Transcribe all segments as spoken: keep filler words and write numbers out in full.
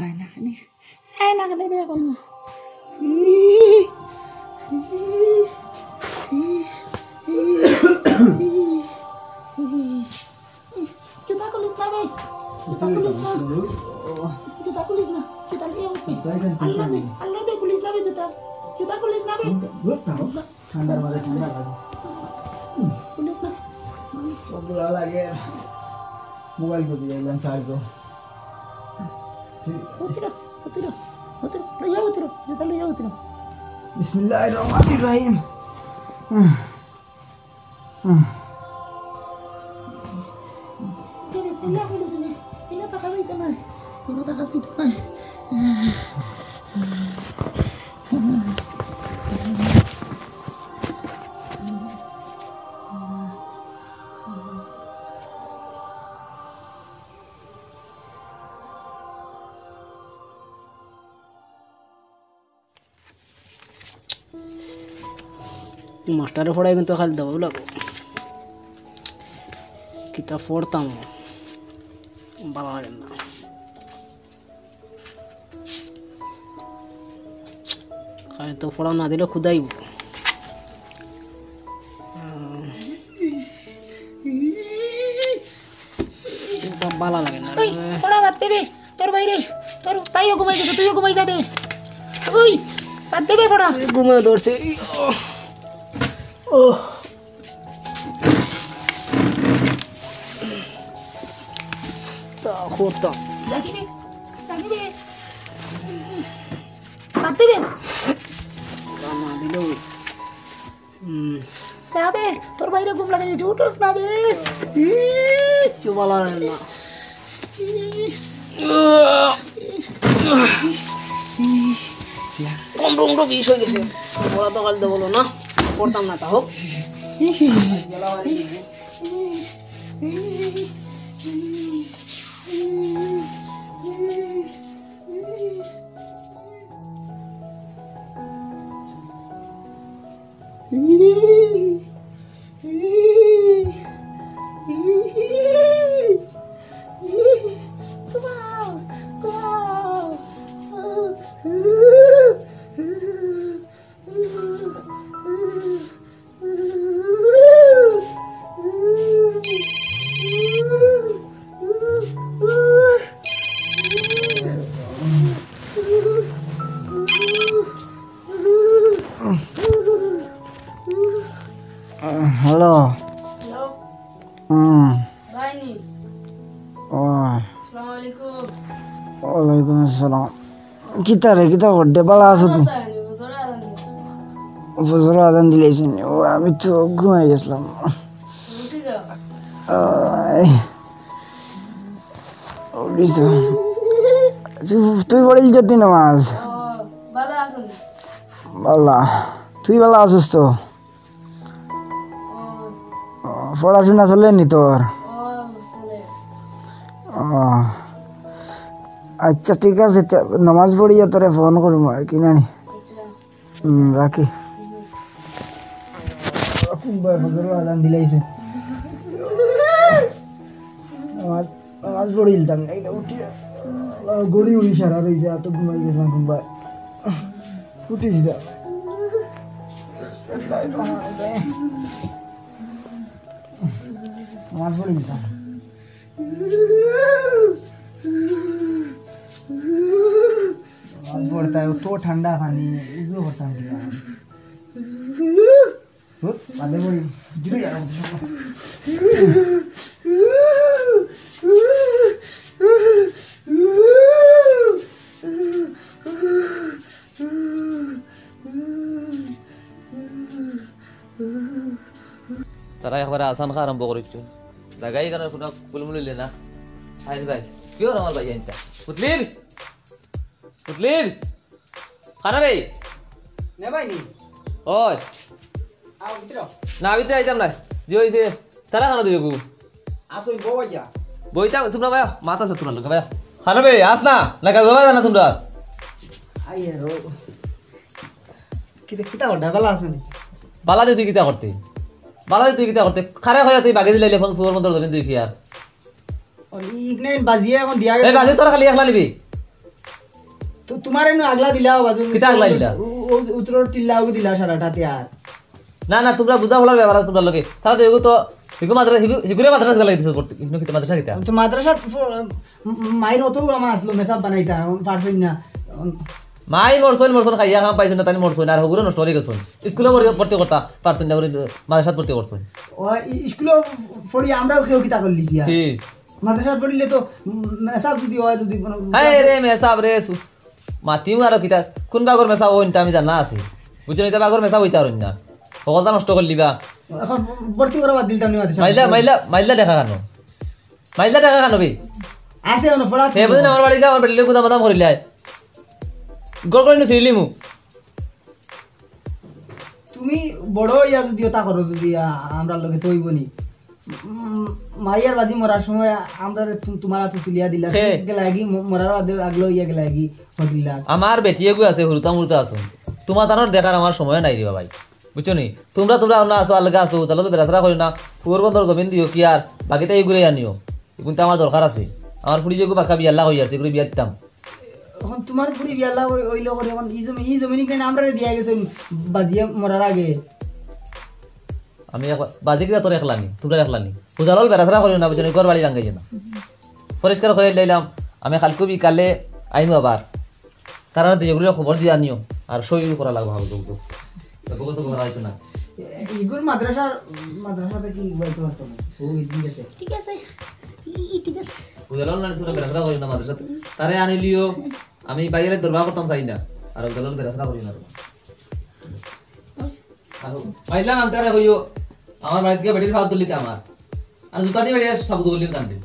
আয় না কেনে, আয় না কেনে বিয়া করবো। জুতা খুলিস না রে, জুতা খুলিস না, জুতা খুলিস না, জুতা নিয়ে উঠবি। আল্লাহ দে, আল্লাহ দে, খুলিস না রে জুতা, জুতা খুলিস না রে। ঠান্ডার মাঝে ঠান্ডা লাগে। খুলিস না। সবগুলা লাগে। মোবাইল করে দিয়ে এলাম চার্জ। ঠিক আছে। উতরো, উতরো, উতরো, লইয়া উতরো, জুতা লইয়া উতরো। বিসমিল্লাহির রহমানির রহিম। হুম। হুম। মাস্টারে পড়ায় কিন্তু খালি দেওয়াও লাগবো। কিতা পড়তাম, ভালা লাগে না। খালি তো পড়া না দিলে ক্ষুধাইব। ভালা লাগে না। ওই, পড়া বাদ দেবে। তোর বাইরে, তোর ভাইও ঘুমাই গেছে, তুইও ঘুমাই যাবে। ওই, বাদ দেবে পড়া। ঘুমে ধরছে। ও। তা করতাম। রাখি রে, রাখি রে। বাদ দেবে। না দিলেও হুম। না বে, তোর বাইরে ঘুম লাগাই দিয়েছে, উঠোস না বে। ই, চুবালা না। ই, কম রুম রুম বিষ হয়ে গেছে। ওরা তো কাল দেবো না, করতাম না, তা হোক। হ্যালো। হ্যালো। হুম। ভাইনি। ও। আসসালামু আলাইকুম। ওয়ালাইকুম আসসালাম। কিতা রে, কিতা করতে? বালা আছো তুমি? ফজর আজান দিলাইছে নি? ও, আমি তো ঘুমাই গেছিলাম। উঠি যাও। আয়। উঠিস তো। তুই, তুই পড়িল যদি নামাজ। ও, বালা আছো নি? বালা। তুই বালা আছিস তো? ও, পড়াশোনা চলে নি তোর? ও, আচ্ছা, ঠিক আছে, তে নামাজ পড়িয়া তোরে ফোন করবো আর কি, নানি? আচ্ছা। হুম, রাখি। কোন ভাই ফজর আজান দিলাইছে? নামাজ, নামাজ পড়িলতাম না, এটা উঠিয়া ঘড়ি উড়ি সারা রইছে, এত ঘুমাই গেছিলাম কোন ভাই। উঠিস যা। নামাজ পড়িলতাম। নামাজ পড়তায় অত ঠান্ডা পানি, উজু করতাম কি আর? ধুর, বাদে পড়ি। জিরো ইয়ার। তারা একবারে আসান খা আরম্ভ করিছইন। লাগাই কেন কোনো কুলমুলিলে না? আইন ভাই, কি ওর আমার ভাই আইনটা? উতলিব! উতলিব! খানা রে! নে ভাই নি? ওই! আও, ভিতরে আও। না, ভিতরে আইতাম না। যে হইছে, তারা খানা দিবে গু? আসো, বউ আইয়া। বইতা, চুপ না ভাই, মাথা সে তুলা লোক ভাই। খানা বে, আস না, না কাজ হবে না তোমরা। আই হে রো। কিতা, কিতা ওটা, বালা আছো নি? বালা যে তুই কিতা করতে? বালা, তুই কিতা করতে? কারে কইয়া তুই বাগি দিলাইলে ফোন, ফুয়ার মতো জমিন দুই কিয়ার। ও, ই-, ইগনাইন বাজিয়ে এখন দিয়া এই গেছে। বাজি তোর খালি একলা নিবি? তো তোমার এনে আগলা দিলা, বাজু। কিতা আগলা দিলা? উ-, উ-, উত্তর টিল্লা ওগু দিলা সারাটা তে আর। না, না, তোমরা বুঝা বলার ব্যাপার আছে তোমরা লগে। তাহলে তো এগু তো, এগু মাদ্রাসা, এগু, এগুরে মাদ্রাসা লাগি দিছো পড়তে। ইনো কিতা মাদ্রাসা কিতা? তো মাদ্রাসা ফ-, ম-, মাইর অত আমার আসলো, মেসাব বানাইতা, এখন পারছইন না। এখন মাই মরছইন, মরছইন, খাইয়া কাম পাইছইন না, তাই মরছইন, আর হগুরে নষ্ট করি গেছইন। স্কুলে ভর্তি, ভর্তি করতা পারছইন না, করে মাদ্রাসাত ভর্তি করছইন। ও, ই-, স্কুলে পড়ি আমরাও কেউ কিতা করলিছি আর? কি? মাদ্রাসাত পড়িলে তো, উম, মেসাব যদি হয়, যদি কোনো হায় রে, মেসাব রে, সু-, মাতিমু আরো কিতা? কোন বাগর মেসাব অইন তা আমি জানা আছি। বুঝছো নি? ইতা বাগর মেসাব অইতা পারইন না। হকলতা নষ্ট করলিবা। এখন ভর্তি করা বাদ দিলতাম নি মাদ্রাসাত। মাইলা, মাইলা, মাইলা দেখা কেন? মাইলা দেখা কেন বে? আছে, অনো পড়া হে, বুঝি না, আমার বাড়ি গিয়া আমার বেটিলে গুদাম বাদাম করিলাই। গড় করে নিয়ে ছিঁড়িলিমু। তুমি বড় হইয়া যদি ওটা করো, যদি আ-, আমরার লগে তো অইবো নি। উম, মাইয়ার বাজি মরার সময় আমরারে তু-, তোমার হাতে তুলিয়া দিলা। সে তুমি গেলাগি, ম-, মরার বাদে আগলো ইয়া গেলাগি, হটিলা। আমার বেটি এগু আছে, হুরুতা মুরুতা আছে। তোমার তানোর দেখার আমার সময় নাই রে বাবাই। বুঝছো নি? তোমরা, তোমরা অন্য আছো, আলগা আছো, তাহলে তো বেড়াছাড়া করিও না। ফুয়ার বন্দর জমিন দিও কি আর, বাকিটা এগুলোই আনিও। এগুন তো আমার দরকার আছে। আমার ফুড়ি যেগু বাক্কা বিয়াল্লা হই আছে, এগুলো বিয়া দিতাম। এখন তোমার ফুড়ি বিয়াল্লা হই-, হইলো করে, এখন ই জমি, ই জমিন কেন আমরারে দিয়া গেছে বাজিয়ে মরার আগে? আমি একবার বাজি কিনা তোর একলানি, তোমরা একলানি। হুদালল বেড়াছাড়া করিও না, বুঝছো নি? ঘর বাড়ি ভাঙ্গাইও না। পরিষ্কার করে লইলাম, আমি কালকে বিকালে আইমু আবার। তারা দুই এগুলো খবর দিয়ে আনিও, আর সই করা লাগবো, হাবু দুগু। তো বকস বকস আইতো না। ইগুর মাদ্রাসা, মাদ্রাসাতে কি ইগুর তো হতো না। ও, ঠিক আছে। ঠিক আছে। ই, ই, ঠিক আছে। হুদালল না, তোরা বেড়াছাড়া করিও না মাদ্রাসাতে। তারে আনিলিও, আমি বাইরে দরবার করতাম চাই না। আর হুদালল বেড়াছাড়া করিও না তোমরা। আরো, পাইলাম আমি তারে কইও, আমার বাড়ি থেকে বেটির ভাত তুলিতে আমার। আর জুতা দিয়ে বেরিয়ে সাবুত করলিও জানতে।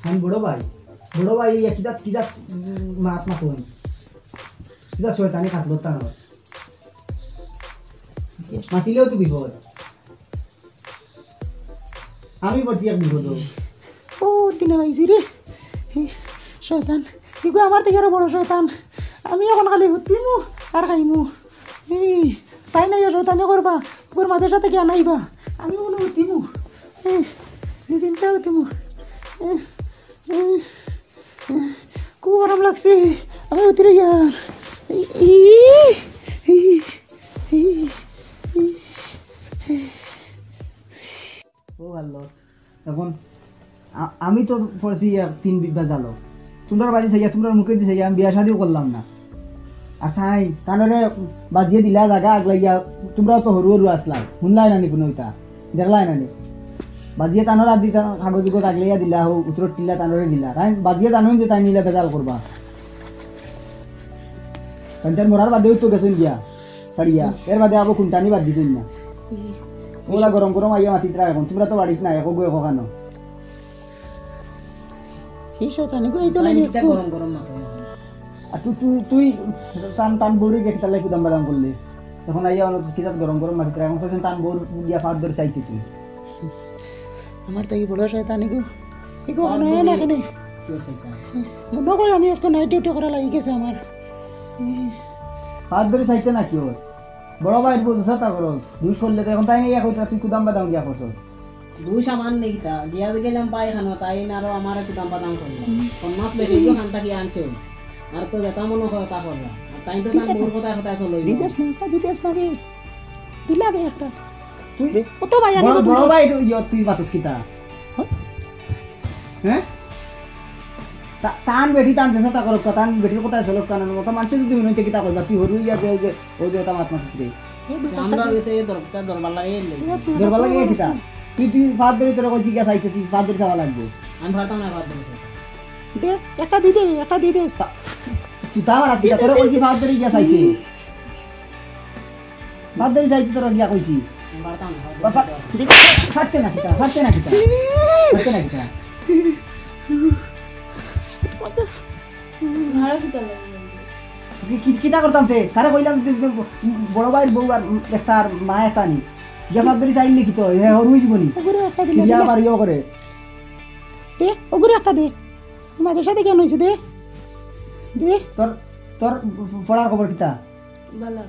আমি বড় ভাই, বড় ভাই, ইয়া কিজাত, কিজাত, উম, মাত মাত হইন। কিজাত শয়তানি কাজ করতাম না। মাতিলেও তো বিপদ। আমি পড়ছি এক বিপদ। ও, দিনে পাইছি রে। হে, শয়তান। ইগু আমার থেকে আরো বড় শয়তান। আমি এখন খালি হুতিমু আর খাইমু। এই, তাই নাই আর শয়তানি করবা। তোর মাথার সাথে কি আনাইবা? আমি মনে হুতিমু। এই, এই চিন্তা হুতিমু। এই, এই, এই, খুব আরাম লাগছে। আমি হুতি রইয়ার। এই, এই, এই, এই, এই। ও ভালো। এখন আ-, আমি তো পড়ছি এক তিন বিঘা জালো। তোমরার বাড়ি চাইয়া, তোমরার মুখে দি চাইয়া, আমি বিয়া শাদিও করলাম না। আর তাই, তানরে বাজিয়ে দিলা জাগা আগলাইয়া, তোমরাও তো হরু হরু আসলা। শুনলাই না নি কোনো ইতা? দেখলাই না নি? বাজিয়ে তানর আদি তা-, কাগজ উগজ আগলাইয়া দিলা, হো, উত্তর টিল্লা তানরে দিলা। তাই বাজিয়ে জানোই যে তাই নিলে বেজাল করবা। তাই তার মরার বাদেও তো গেছইন গিয়া, ছাড়িয়া। এর বাদে আবার কুন্টানি বাদ দিছইন না। ওলা গরম গরম আইয়া মাতিতরা এখন। তোমরা তো বাড়িত না, একো গো একো খানো। এই শয়তানি গো, এই তো নাই আজকে। গরম গরম মাথা। আর তুই, তুই, তুই তান, তান বউরে গিয়া কিতার লাগি কুদাম বাদাম করলে। এখন আইয়া অনেক কিতাত গরম গরম মাতিতরা। এখন কইছেন তান বউর গিয়া পাত ধরে চাইতে তুই। আমার তো এই বড় শয়তানি গো। এই গো, পাত না, ধরে না, কেনে? তোর শয়তান। মনে হয় আমি আজকে নাইট ডিউটি করা লাগি গেছে আমার। পাত ধরে চাইতে না কি ওর? বড় ভাইর বউ সাতা করো। দুষ করলে তো এখন তাই নাই, এখন তুই কুদাম বাদাম গিয়া করছস। দুই সামান নেই তা, গিয়া গেলাম পায়খানা, তাই না আরো আমার একটু দাম বাদাম করলো। হুম। পঞ্চাশ লেগে গিয়ে খান থাকি আনছো। আর তো যেটা মনে হয় তা করবা। আর তাই তো তার বউর কথা কথা চলো। দিতেস না, তা দিতেস না রে। দিলা বে একটা। তুই দে। ও তো ভাই, আমি বড়, তো বড় ভাই, ইয়, তুই বাতস কিতা? হ্যাঁ? হ্যাঁ? তা-, তান বেটি তান চেষ্টা করক, তান বেটির কথা চলক, কারণ মতো মানুষের যদি উন্নতি কিতা করবা, তুই হরু ইয়া যে, যে, ও যে তা মাত মাতিস রে। এই বুঝতে আমরা পারছি। গেছে এই দর-, তার দরবার লাগে এই লেগে। ঠিক আছে, দরবার লাগে ঠিক আছে। কিতা? তুই, তুই ফাঁদ ধরে তোরা কইছি গিয়া চাইতে, তুই ফাঁদ ধরে চাওয়া লাগবে। আমি পারতাম না ফাঁদ ধরে চাইতে। দে, একটা দি দে, একটা দি দে। তা-, তুই তো আমার আজকে তোরা কইছি ফাঁদ ধরে গিয়া চাইতে। ফাঁদ ধরে চাইতে তোরা গিয়া কইছি। আমি পারতাম না, ফাঁদ ধরে বাবা, চাইতে। ফাটতে না কিতা, ফাটতে না কিতা, ফাটতে না কিতা। মারা কিতা লাগে? কি, কি, কিতা করতাম তে? তারে কইলাম, তুই, তুই বড় ভাইর বউ আর একটা আর মা একটা নি। গিয়া ফাঁদ ধরি চাইলে কি তো? হে, হরুই জীবনী। ওগুরে একটা দিলে বিয়া দিলে। বাড়িও করে। দে, ওগুরে একটা দে। মাদ্রাসা থেকে আনো হইছে, দে। দে। তোর, তোর পড়ার খবর কিতা? ভালা।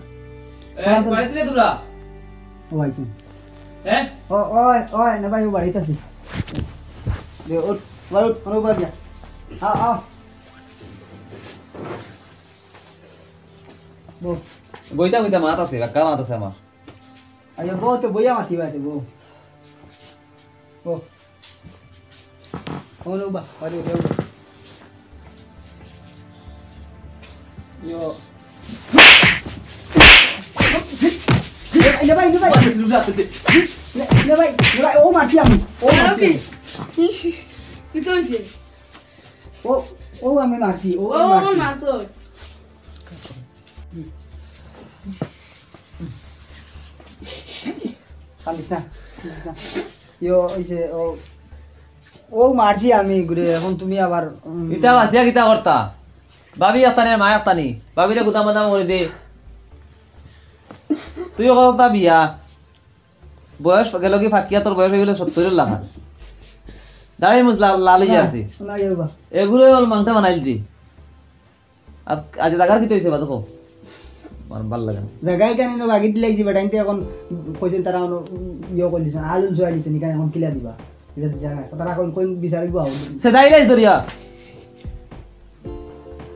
এ, বাড়িত নি তোরা? ও আইছি। হ্যাঁ? ও, ওই, ওই, না ভাই, ও বাড়িত আছি। দে, উঠ, ভাই, উঠ, কোনো উপায় দিয়া। আ, আ। বউ। বইতা, বইতা, মাত আছে, বাক্কা মাত আছে আমার। আরে, বউ তো বইয়া মাতি বাড়িতে, বউ। বউ। ও নো বা, আরে, আরে, আরে। ইয়ো। এ ভাই, এ ভাই, এ ভাই। এ ভাই, এ ভাই, ও মারছি আমি, ও মারছি আমি। কিতা অইছে? ও, ও আমি মারছি, ও ও আমি মারছি। মারছো। কান্দিস না, কান্দিস না। ইয়ো, অইছে, ও, ও মারছি আমি ঘুরে, এখন তুমি আবার, উম, ইতা বাঁচিয়া কিতা করতা? ভাবি একটানি, মা একটানি। ভাবিরে গুদাম বাদাম করি দে। তুইও কত তা বিয়া? বয়স গেল কি ফাকিয়া, তোর বয়স অইগেলো সত্তরর লাখান। দাড়ি মুছ লা-, লাল অইয়া আছে। না, ইয়ে বা। এগুলো অল মাংটা বানাইল দি। আর আজ জাগার কিতা অইছে বা দেখো? আমার ভালা লাগে না। জাগা ইখান ইনো বাগি দিলাইছি, বেটা, ইনতে এখন কইছইন তারা অনো ইয়ে করিলিছইন, আলু জুয়াই দিছইন, ইখান এখন কিলা দিবা? ইটা জাগা, তারা কইন, কইন বিচারিব আও। সে দাইলাই ধরিয়া।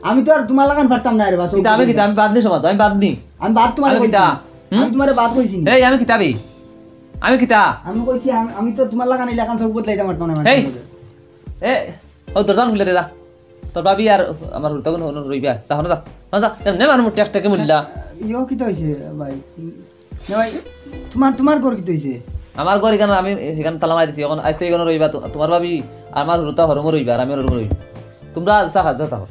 আমি তো আর তুমার লাখান পারতাম না রে বা, কিতা আমি কিতা, আমি বাদ নি সমাজ, আমি বাদ নি। আমি বাদ তুমারে আমি কইছি। কিতা? হুম? আমি তুমারে বাদ কইছি নি। এই, আমি কিতা বে? আমি কিতা? আমি কইছি, আমি, আমি তো তুমার লাখান এই লাখান সব বদলাইতাম পারতাম না, এই। এ, ও দরজা খুলে দে, যা। তোর ভাবি আর আমার হুরুতা গুন রইবা। যা, হনো যা। হনো যা। এমনে মানুষ টেক টেকে মরিলা। ইয়ো, কিতা অইছে, ভাই? না, ভাই, তুমার, তুমার ঘর কিতা অইছে? আমার ঘর ইখান আমি ইখান তালা মারি দিছি। এখন আইজ থাকি ইখানো রইবা। তু-, তুমার ভাবি, আমার হুরুতা হরমো রইবা, আর আমি হরমো রইবা। তুমরা যা, যা, যা, থাকো।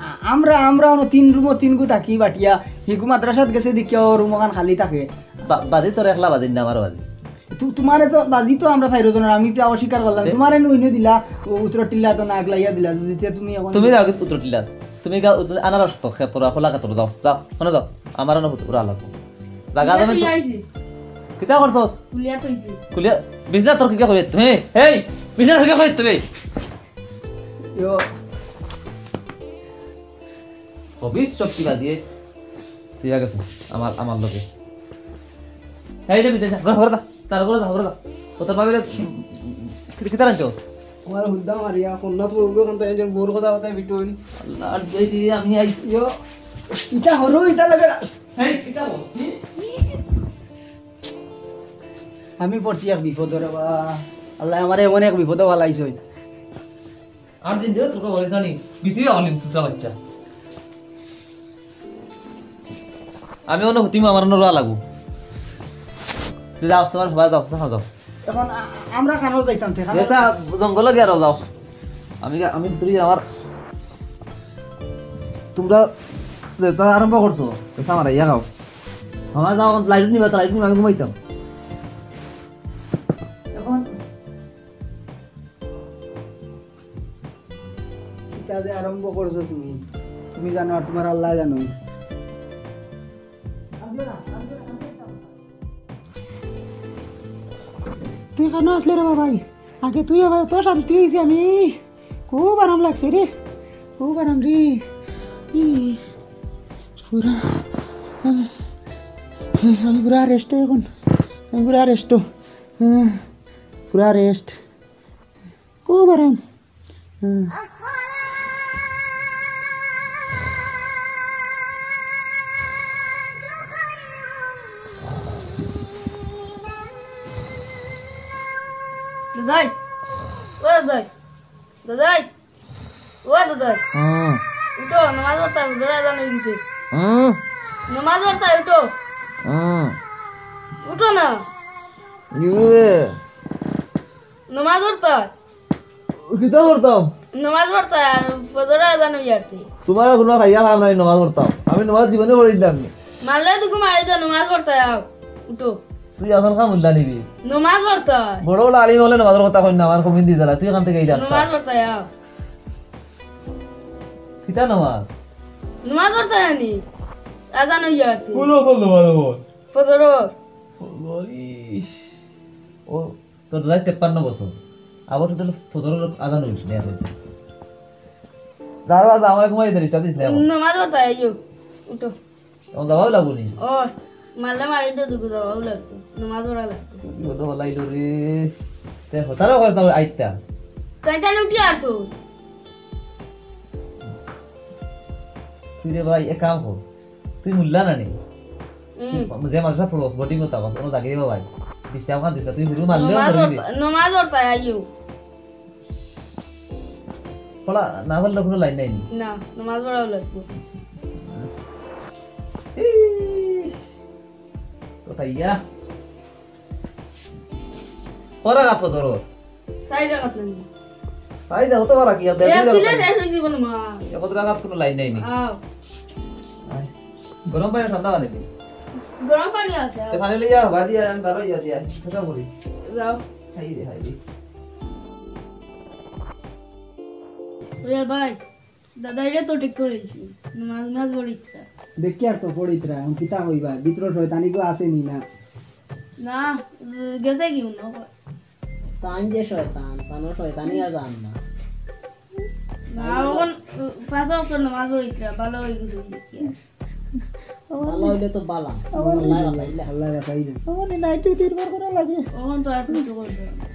আ-, আমরা, আমরা অনো তিন রুমো তিন গু থাকি বাটিয়া। হিগু মাদ্রাসাত গেছে দেখিয়া ও রুম ওখান খালি থাকে। বা-, বাজি তোর একলা বাজি না, আমার বাজি। তু-, তুমারে তো বাজি তো আমরা চাইরো জনর, আমি তো অস্বীকার করলাম। এ? তুমারে নু ইনো দিলা, ও উত্তর টিল্লা তো নাক লাইয়া দিলা, যদি তে তুমি এখন তুমি যাও উত্তর টিল্লা, তুমি গা উত্তর আনারস তো খেতরা, খোলা খেতরা যাও, যাও, মানে যাও, আমার আনো পুরা লাগবো। জাগা কুলিয়া যাবে তো তো। আইছি। কিতা করছস? কুলিয়া তো আইছি। কুলিয়া, বিছনা তোর কিতা করি তুমি? এই, বিছনা তোর কিতা করি তুমি? ইয়ো। ভবিষ্যৎ কিবা দিয়ে দিয়া গেছে আমার, আমার লগে। এই রে, বিদেশ, ঘরে, ঘরে যা, তার ঘরে যা, ঘরে যা। ও তোর ভাবিরে, কিতা, কিতা রাখছস? আমার হুদ্দা মারিয়া, কন্যা বউগুলো কান্তা, একজন বউর কথা কথা বিটুন। আল্লাহ, আর এই যে আমি আই। ইয়ো, ইটা হলো, ইটা লাগে। এই, কিতা বল? আমি পড়ছি এক বিপদে রে বা। আল্লাহ আমারে এমন এক বিপদে ফালাইছইন। আর দিন ধরে তোর খবর জানি, বিসি হলিম সুসা বাচ্চা। আমি অনো হুতিম, আমার অনো রোয়া লাগবো। যাও, তুমার সবাই যাও, যাও, যাও। এখন আ-, আমরা খানো যাইতাম, ঠিক আছে? এটা জঙ্গলে গিয়া রও, যাও। আমি গা-, আমি তুই আমার, তুমরা যেটা আরম্ভ করছো, এটা আমার ইয়া খাও। আমার যাও, এখন লাইট নিবা, লাইট নিবা, আমি ঘুমাইতাম। এখন কিতা যে আরম্ভ করছো তুমি, তুমি জানো আর তুমার আল্লাহ জানো। তুই কেন আসলে রে বাবাই? আগে তুই আবার তো শান্তি হয়েছি আমি। খুব আরাম লাগছে রে, খুব আরাম রে। ই, পুরা, আহ, আমি পুরা রেস্ট এখন, আমি পুরা রেস্ট। পুরা রেস্ট। খুব আরাম। হুম। দাদাই, ও দাদাই, দাদাই, ও দাদাই। হুম। উঠো, নামাজ পড়তে হবে, জোরে আজান হয়ে গেছে। হুম। নামাজ পড়তে হবে, উঠো। হুম। উঠো না। ইয়ে। নামাজ পড়তে হয়। কিতা করতাম? নামাজ পড়তে হয়, ফজরের আজান হয়ে আসছে। তোমার কোনো খাইয়া খাম নাই, নামাজ পড়তাম। আমি নামাজ জীবনে পড়ি না আমি। মারলে দুঃখ মারি তো নামাজ পড়তে আও। উঠো। তুই এখন খাম উল্লা নিবি। নামাজ পড়তে হয়। বড় বড় আলিম হলে নামাজের কথা কই না, আমার কমিন দিয়ে জ্বালা। তুই এখান থেকে এই রাস্তা। নামাজ পড়তে আও। কিতা নামাজ? নামাজ পড়তে হয়নি। আজান হয়ে আসছে। কোন ফল নামাজ বল? ফজর। ফজর, ইস। ও তোর দাদার তেপ্পান্ন বছর। আবার টোটাল ফজরের আজান হইছে না এখন। দাঁড়া, দাঁড়া, আমার ঘুমাই দিস, দিস না এখন। নামাজ পড়তে আইও। উঠো। তখন যাওয়াও লাগবো নি? ও, মারলে মারি তো দুগু যাওয়াও লাগবো, নমাজ পড়া লাগবো। কি কথা বলাইলো রে? তে হতারও করিস না আইতা। তাই তাই উঠি আসো। তুই রে ভাই, এক কাম কর। তুই মুল্লা না নি? হুম। তুই যে মাদ্রাসা পড়স, বডি মতো আবার, কোনো জায়গায় ভাই। ডিস্টার্ব না দিস না, তুই হুজুর মারলেও নমাজ ধরবি। পড়তা-, নমাজ পড়তা আইও। পড়া না পড়লে কোনো লাইন নাই নি? না, নমাজ পড়াও লাগবো। ইস, কোথায় ইয়া? কয় রাকাত ফজর? চাইর রাকাত নানি? চাইর রাকাত তো বাকি, আর দেড় এক দুই দিলে রাকাত। শেষ অই যিবো না মা। এক রাকাত কোনো লাইন নাই নি? আও। আয়। গরম পানি ঠান্ডা পানি দি? গরম পানি আছে। তে পানি লইয়া, বাদি আয়, আমি বারো ইয়া দিয়া, ঠান্ডা করি। যাও। হাই রে, হাই রে। ওই ভাই, দাদাইরে তো ঠিক করি দিছি। নমাজ, নমাজ পড়িত্রা। দেখি আর তো পড়িত্রা, এখন কিতা কইবা? ভিতরে শয়তানি গো আছে নি না? না, গেছে কি মনে হয়? তান যে শয়তান, তানো শয়তানি আর জান না। না, অখন পাঁচ ওয়াক্ত নমাজ পড়িত্রা, ভালা অই গেছে দেখি। ভালা অইলে তো ভালা। আল্লাহ বাঁচাইলা। আল্লাহ বাঁচাইলা। আমার নাইটে তিনবার করা লাগে। অখন তো আর কিছু করতে হবে না।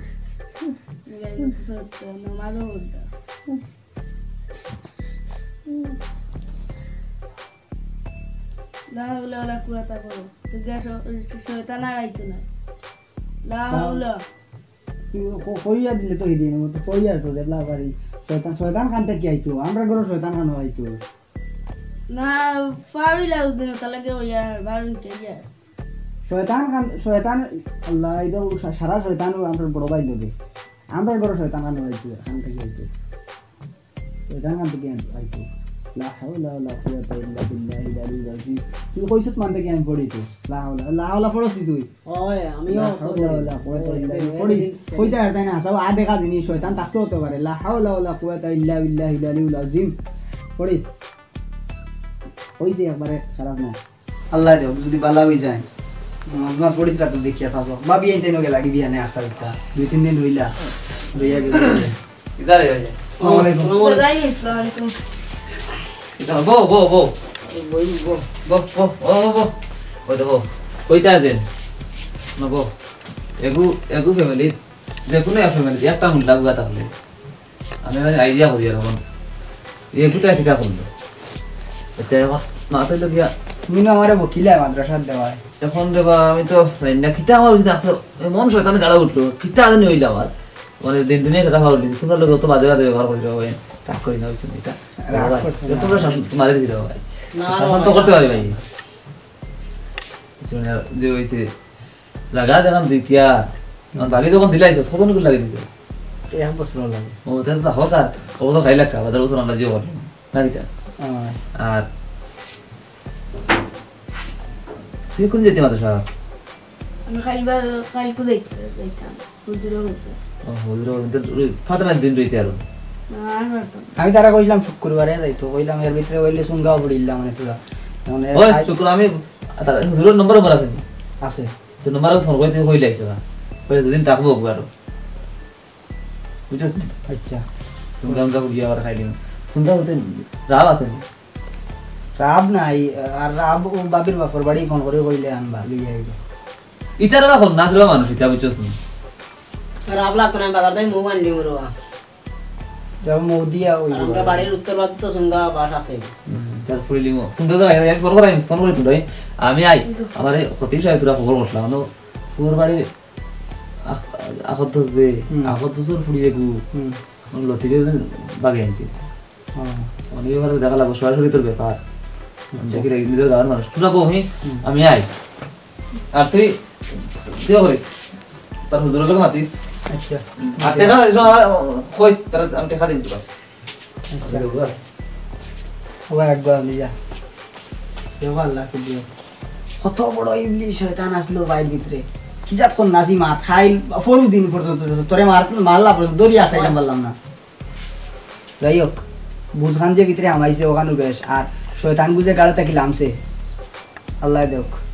নমাজও পড়তে। লা হাওলা ওয়ালা কুওয়াতা করো। তো গিয়া শ-, শয়তান আর আইতো না। লা হাওলা। তুই ক-, কইয়া দিলে তো হিদিন, ও তো কইয়া তো দেখলা পারি। শয়তান, শয়তান খান থাকি আইতো? আমরা ঘরো শয়তান খান আইতো? না, ফাউরি লাগু দিন, তাহলে কি ওই আর বার হইতে গিয়া। শয়তান খান, শয়তান, আল্লাহ, এই তো সা-, সারা শয়তান ও আমরা বড় ভাই লোকে। আমরা ঘরো শয়তান খান আইতো, খান থাকি আইতো। শয়তান খান থাকি আইতো। লা হাওলা ওয়ালা কুওয়াতা ইল্লা বিল্লাহিল আলিয়্যিল আযীম। তুই কইছত মান থাকি আমি পড়ি তো। লা হাওলা, লা হাওলা পড়ছি তুই? ওই, আমিও লা হাওলা ওয়ালা কুওয়াতা ইল্লা বিল্লাহ। পড়ি। কইতে আর তাই না, সব আ দেখা জিনিস শয়তান থাকতে হতে পারে। লা হাওলা ওয়ালা কুওয়াতা ইল্লা বিল্লাহিল আলিয়্যিল আযীম। পড়িস। ওই যে একবারে খারাপ না। আল্লাহ দেও, যদি বালা হই যায়। নমাজ পড়িত্রা তো দেখিয়া থাকো। ভাবি এই টাইমে গেলা কি বিয়ানে আটটা উঠতা। দুই তিন দিন রইলা। রইয়া গেল। ইধারে হই যায়। আসসালামু আলাইকুম। ওয়ালাইকুম আসসালাম। বো, বো, বো। বই, বো। বো, বো, ও, বো। ওই দেখো, কইতা আছেন? না, বো। এগু, এগু ফ্যামিলি, যে কোনো এক ফ্যামিলি, একটা মুন্ডা গুয়া থাকলে। আমি মানে আইডিয়া করি আর এখন। এ কোথায় কিতা করলো? এটা এখন মাথায় লোক ইয়া। তুমি না আমারে বকিলা মাদ্রাসার দেওয়ায়। এখন রে বা, আমি তো জানি না, কিতা আমার উচিত আছে। এমন শয়তান গাড়া উঠলো, কিতা জানি হইলো আমার। মানে দিন দুনিয়া কথা ভাবলি, তোমরা লোক তো বাদে বাদে ব্যবহার করি রে ভাই। রাগ করি না, বুঝছো না এটা? রাগ করছো না। তোমরা শাসন, তোমারে দিছি রে ভাই। না, শাসন তো ভাই। করতে পারি ভাই। বুঝছো না, যে হইছে, জাগা দেখাম তুই কিয়া? আমার বাকি যখন দিলাইছ, কত নিকুল লাগে দিছ? এক বছর লাগে। ও, তাহলে তো হোক আর, ও তো খাইলা খা, বাজার বছর আমরা জিও করলাম। না কিতা? হ্যাঁ। আর তুই কোন যেতে মাদ্রাসা? আমি খাইল বা-, খাইল কুদাইতে যাইতাম। হুজুরে বলছে। ও, হুজুরে বলছে, তো ওই ফাতানার দিন রইতে আরো। না, আর পারতাম না। আমি তারা কইলাম শুক্রবারে যাইতো, কইলাম এর ভিতরে হইলে সুঙ্গাও পড়িলাম মানে তোরা। মানে ওই খাই- শুক্র আমি, তার হুজুরের নম্বর আমার আছে নি? আছে। তো নম্বর আমি ফোন করে তুই কইলে আইছো না। কইলে দুদিন থাকবো একবার। বুঝছস নি? আচ্ছা। সুঙ্গা উঙ্গা ফুড়িয়ে আবার খাই দিন। সুঙ্গা বলতে রাব আছে নি? রাব নাই, আর রাব ও বাবির বাপর বাড়ি ফোন করে কইলে আনবা, লইয়া আইবা। ইতারা এখন নাচরা মানুষ, ইতা বুঝছস নি? রাব লাগতো না, বাজার তাই মৌ আনলি মরুয়া। যাও মৌ দিয়া ওই আর আমরা বাড়ির উত্তর বাদ তো সুঙ্গা বাস আছে। হুম, তার ফুড়ি লিমো। সুঙ্গা তো আইয়া, ফোন করাই, ফোন করে তুই। আমি আই, আমারে খতিব সাহেব তোরা খবর করলাম, মানে, ফুর বাড়ি আখ-, আখত দোষ দে, হুম। আখত দোষর ফুড়ি যেগু, হুম। আমার লতিকে বাগে আনছি। হ্যাঁ। অনেক ব্যাপারে দেখা লাগবো, সরাসরি তোর ব্যাপার। আচ্ছা। দেখি রে, নিজের গাঁওর মানুষ। তোরা বউ, হুম, হুম। আমি আই। আর তুই, তুইও করিস। তার হুজুরের লগে মাতিস। আচ্ছা। আর টেকা দিস, আমার কইস, তারা আমি টেকা দিন তোরা। আচ্ছা। আমি দেবো, হ্যাঁ। ও একবার নিয়া। দেখো আল্লাহ, খুব ভালো। কত বড় ইবলিশ শয়তান আসলো ভাইর ভিতরে। কি জাত কোন নাসি মাত খাইল, ফরু দিন পর্যন্ত তোরে মার-, মারলা পর্যন্ত দড়ি আটাইলাম পারলাম না। যাই হোক, বুঝখান যে ভিতরে হামাইছে ওখানো বেশ, আর শয়তান বুঝে গাড়ি থাকি লামছে। আল্লাহ দেখ।